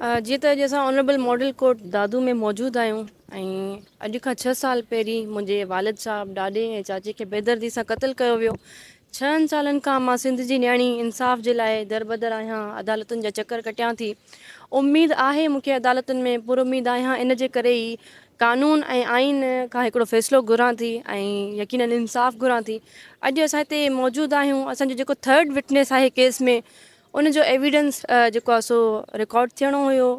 جيئن ته اڄ اسان آنريبل ماڊل ڪورٽ دادو ۾ موجود آهيون ۽ اڄ کان 6 سال پهرين منهنجي والد صاحب، ڏاڏي ۽ چاچي کي بيدردي سان قتل ڪيو ويو. 6 سالن کان مان سنڌ جي نياڻي انصاف جي لاء دربدر آهيان، عدالتن جا چڪر ڪٽيان ٿي. اميد آهي مون کي عدالتن ۾ پر اميد آهيان، ان جي ڪري ئي قانون ۽ آئين کان هڪڙو فيصلو گهران ٿي ۽ يقينن انصاف گهران ٿي. اڄ اسان هتي موجود آهيون، اسان جو جيڪو ٿرڊ وٽنيس آهي ڪيس ۾ ان جو ايويڊنس جيڪو آهي سو رڪارڊ ٿيڻو هيو.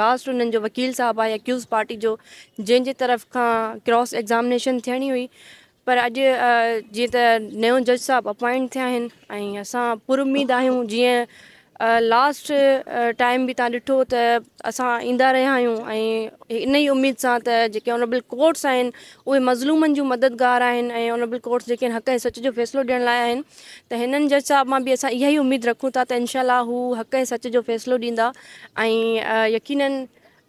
لاسٽ انهن جو وڪيل صاحب آهي اڪيوز پارٽي جو، جنهن جي طرف کان ڪراس ايگزامنيشن ٿيڻي هئي، پر اڄ جيئن ته نيو جج صاحب اپوائنٽ ٿيا آهن ۽ اسان پر اميد آهيون. جيئن لاسٽ ٽائيم به تان ڏٺو ته اسان ايندا رهيا آهيون ۽ ان ئي اميد سان ته جيڪي آنريبل ڪورٽس آهن اهي مظلومن جون مددگار آهن ۽ آنريبل ڪورٽس جيڪي آهن حق ۽ سچ جو فيصلو ڏيڻ لاء آهن، ته هنن جج صاحب مان به اسان اها ئي اميد رکون ٿا ته انشاء الله هو حق ۽ سچ جو فيصلو ڏيندا ۽ يقينن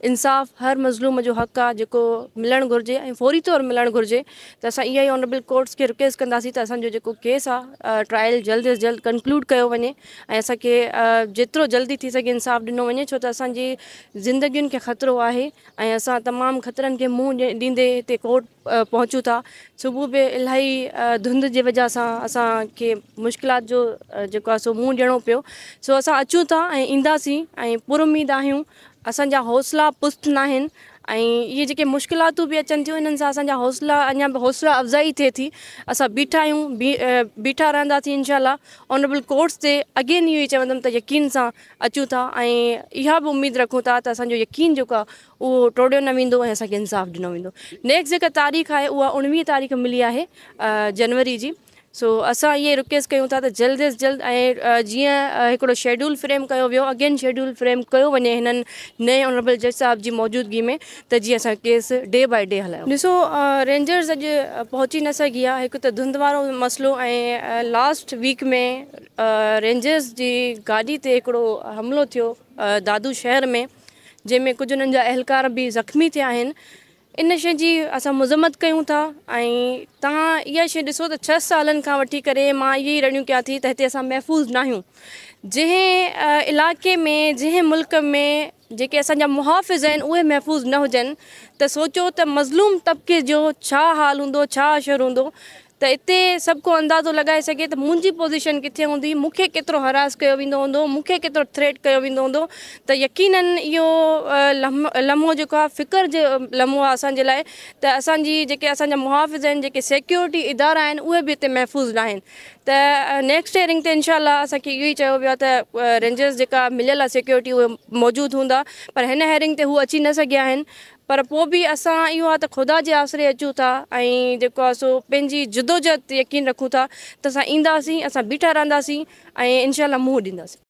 انصاف هر مظلوم جو حق آهي جيڪو ملڻ گهرجي ۽ فوري طور ملڻ گهرجي. ته اسان اها ئي آنريبل ڪورٽس کي رڪويسٽ ڪنداسين ته اسان جو جيڪو ڪيس آهي ٽرائل جلد از جلد ڪنڪلوڊ ڪيو وڃي ۽ اسان کي جيترو جلدي ٿي سگهي انصاف ڏنو وڃي، ڇو ته اسان جي زندگين کي خطرو آهي ۽ اسان تمام خطرن کي منهن ڏيندي هتي ڪورٽ پهچون ٿا. صبح به الاهي ڌنڌ جي وجه سان اسان کي مشڪلات جو جيڪو آهي سو منهن ڏيڻو پيو. سو اسان اچون ٿا ۽ اينداسين ۽ پر اميد آهيون. اسان جا حوصلا پست ناهن ۽ اهي جيڪي مشڪلاتون به اچن ٿيون انهن سان اسان جا حوصلا اڃا به حوصلا افزائي ٿئي ٿي. اسان بيٺا آهيون، بيٺا رهنداسين انشاء الله آنريبل ڪورٽس تي. اگين اهو ئي چوندم ته يقين سان اچون ٿا ۽ اها به اميد رکون ٿا ته اسان جو يقين جيڪو آهي اهو ٽوڙيو نه ويندو ۽ اسان کي انصاف ڏنو ويندو. نيڪسٽ جيڪا تاريخ آهي اها 19 تاريخ ملي آهي جنوري جي. سو اسان اهي رڪويسٽ ڪيون ٿا ته جلد از جلد ۽ جيئن هڪڙو شيڊول فريم ڪيو ويو اگين شيڊول فريم ڪيو وڃي هنن نئين آنريبل جج صاحب جي موجودگي ۾ ته جيئن اسان ڪيس ڊي باء ڊي هلايون. ڏسو رينجرز اڄ پهچي نه سگهي آهي، هڪ ته ڌنڌ وارو مسئلو ۽ لاسٽ ويڪ ۾ رينجرز جي گاڏي تي هڪڙو حملو ٿيو دادو شهر ۾ جنهن ۾ ڪجهه انهن جا اهلڪار به زخمي ٿيا آهن. ان شيء جي اسان مذمت ڪيون ٿا ۽ توهان اها شيء ڏسو ته 6 سالن کان وٺي ڪري مان اهي ئي رڙيون ڪيان ٿي ته هتي اسان محفوظ ناهيون. جنهن علائقي ۾ جنهن ملڪ ۾ جيڪي اسان جا محافظ آهن اهي محفوظ نه هجن ته سوچو ته مظلوم طبقي جو ڇا حال هوندو، ڇا اشر هوندو. ته اتي سڀ ڪو اندازو لڳائي سگهي ته منهنجي پوزيشن ڪٿي هوندي، مون کي ڪيترو هراس ڪيو ويندو هوندو، مون کي ڪيترو ٿريٽ ڪيو ويندو هوندو. ته يقينن اهو لمحو جيڪو آهي فڪر جو لمحو آهي اسان جي لاء ته اسان جي جيڪي اسان جا محافظ آهن، جيڪي سيڪيورٽي ادارا آهن اهي به اتي محفوظ ناهن. ته نيڪسٽ هيئرنگ تي انشاء الله اسان کي اهو ئي چيو ويو آهي ته رينجرز جيڪا مليل آهي سيڪيورٽي اهي موجود هوندا، پر هن هيئرنگ تي هو اچي نه سگهيا آهن. پر پوء به اسان اهو آهي ته خدا جي آسري اچون ٿا ۽ جيڪو آهي سو پنهنجي جدوجهد تي يقين رکون ٿا ته اسان اينداسين، اسان بيٺا رهنداسين ۽ انشاء الله منهن ڏينداسين.